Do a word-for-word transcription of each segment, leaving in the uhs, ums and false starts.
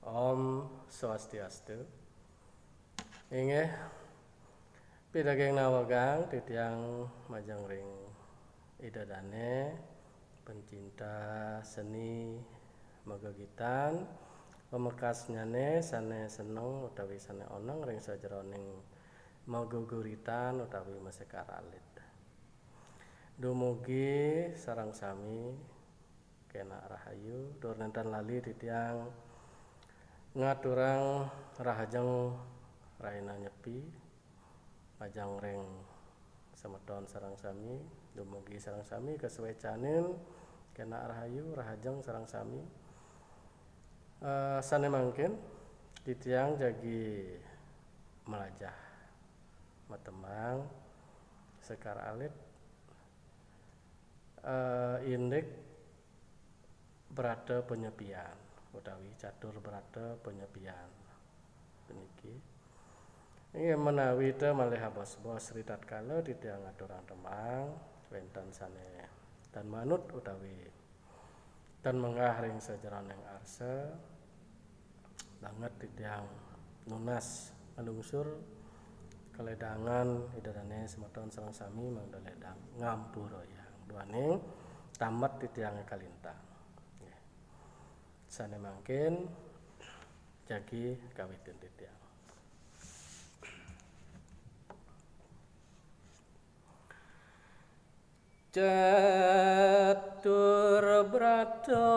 Om Swastiastu. Inggih, pidaging nawegang titiang majeng ring Ida Dane, pencinta seni magegitan, pamekasnyane sane seneng utawi sane oneng ring sajeroning mageguritan utawi masekar alit. Dumugi sareng sami kenak rahayu, tur nenten lali titiang ngaturang rahajeng rahina Nyepi majeng ring semeton sareng sami, dumugi sareng sami kasuecanin kenak rahayu, rahajeng sareng sami. Eh, sane mangkin titiang jagi mlajah matembang sekar alit, eh, indik brata panyepian utawi catur brata panyepian puniki. Inggih menawi ta malih abos-bos ritatkala titiang ngaturang tembang, wenten sane tan manut utawi tan menggah ring sajeroning arsa, banget titiang nunas nglungsur kaledangan Ida Dane semeton sareng sami mangda ledang ngampurayang duaning tambet titiange kalintang. Nggih. Sane mangkin jagi kawitin titiang. Catur brata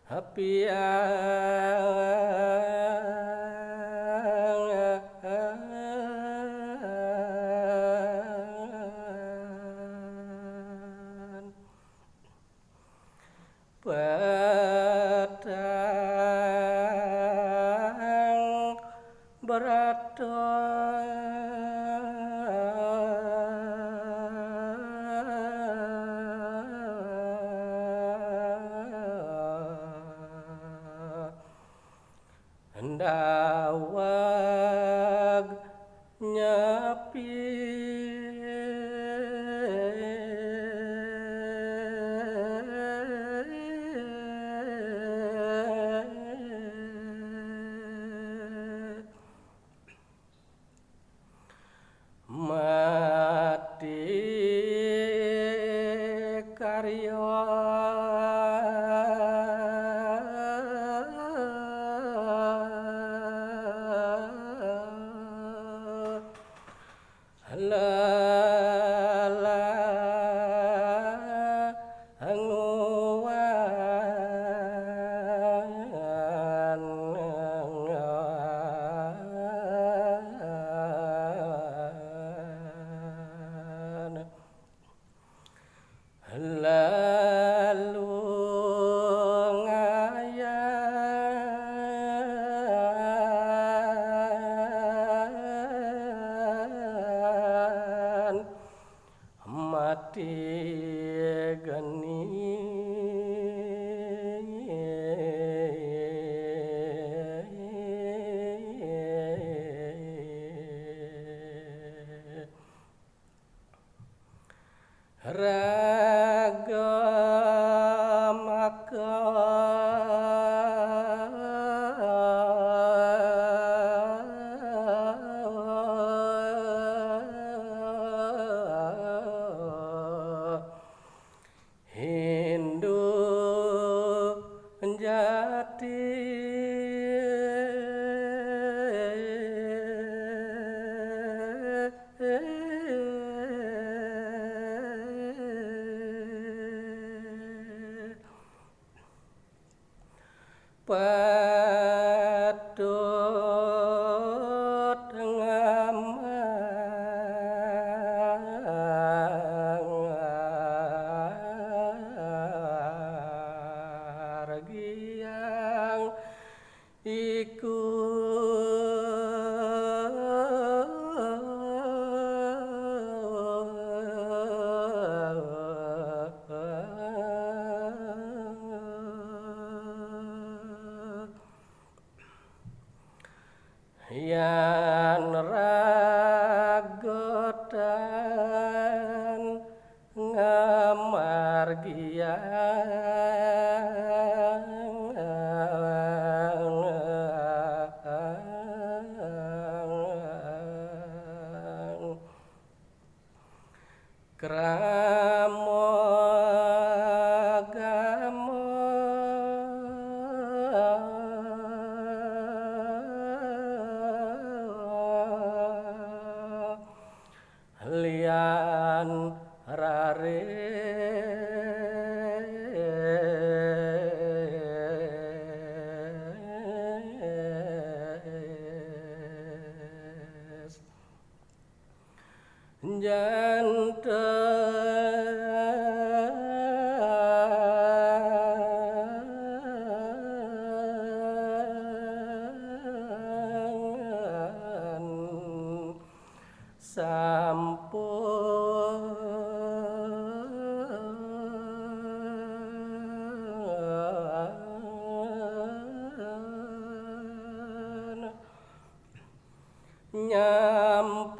panyepian. Petang brata daweg Nyepi. Mati karya. Lelungayan. Mati geni. Raga maka. Hindu jati. Patut ngamargiang iku. Yan ragotan ngamargiang krama agama lian raris. Janten sampun nyampahin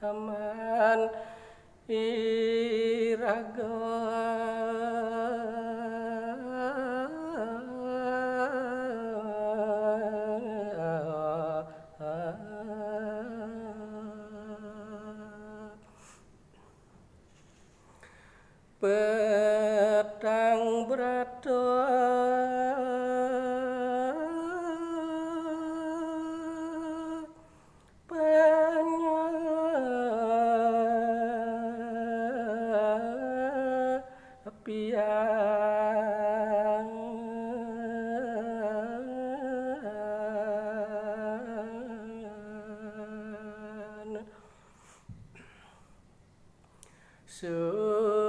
gaman iraga. Petang brata panyapian. Sujatiné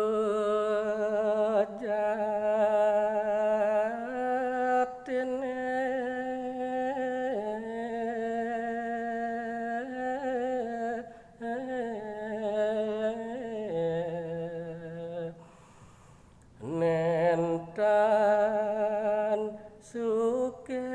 nénten sugih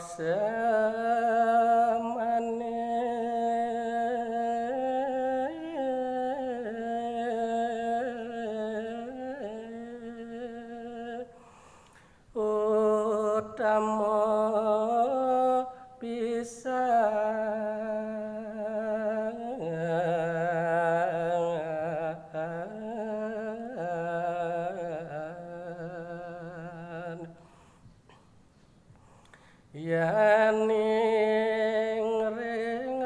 suksmané utama pisan. Yén ing ring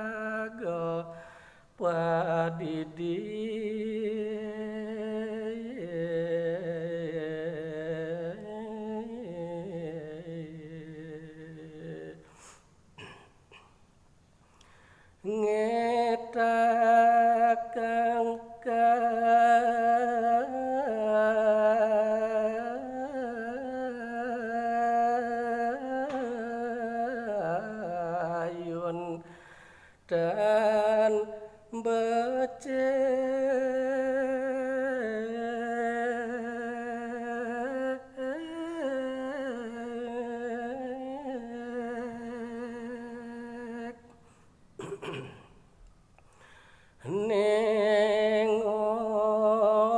raga padidi, ngétakang kayun tan becik. Ning odorang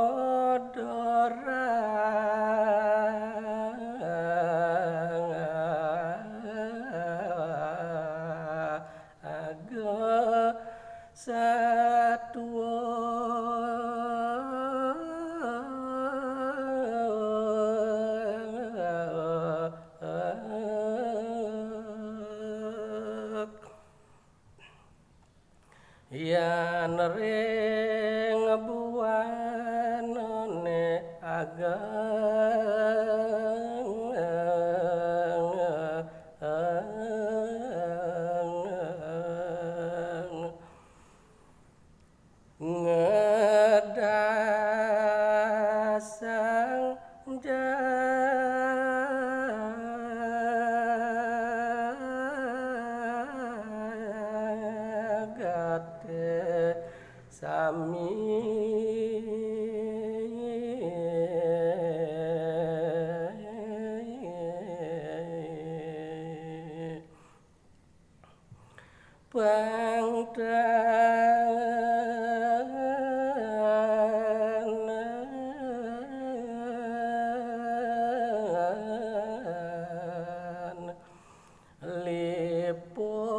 aga satua. Yan ring buanané ageng Pangtantan liput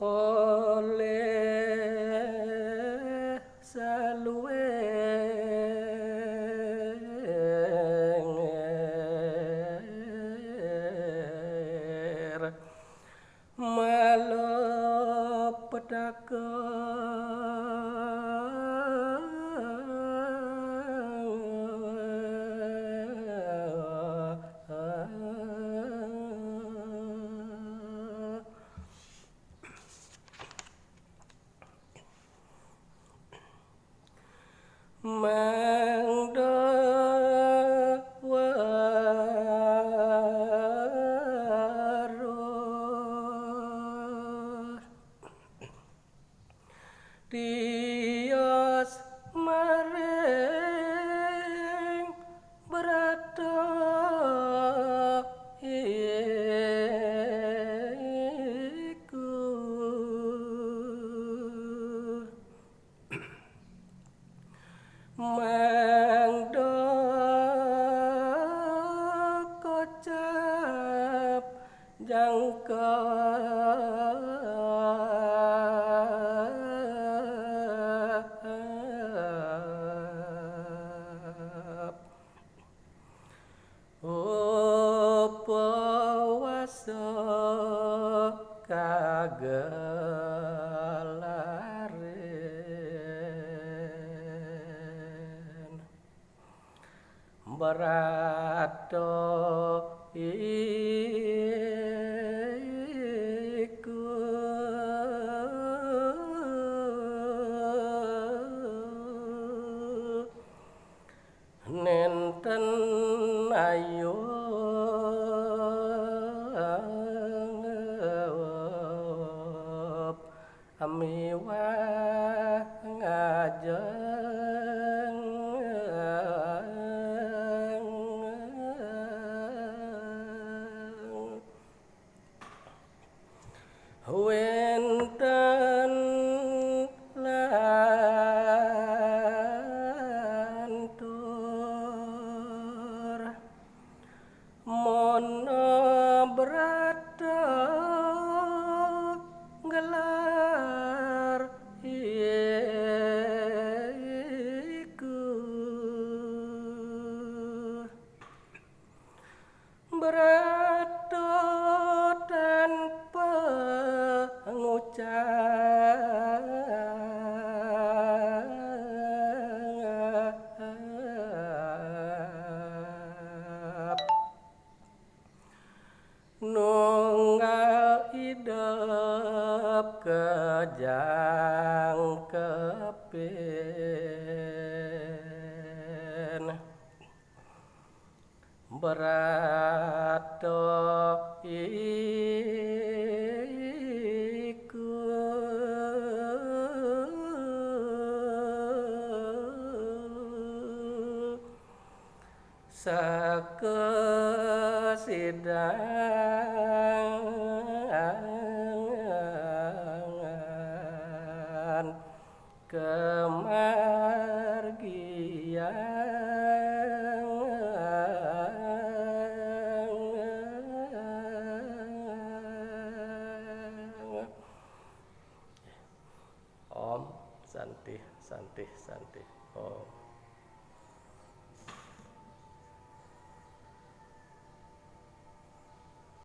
oleh saluenger malopetaka. Mangda weruh tios maring brata iku. Mangda kocap jangkep. Upawasa kagelaren brata iku. Nenten ayub miwah ngajeng. Wenten lantur mona brata gelar iku. Brata tanpa ngucap, nunggal idep kajangkepin. Brata iku sakasidangan kamargian. Om Santi, Santi, Santi. Om.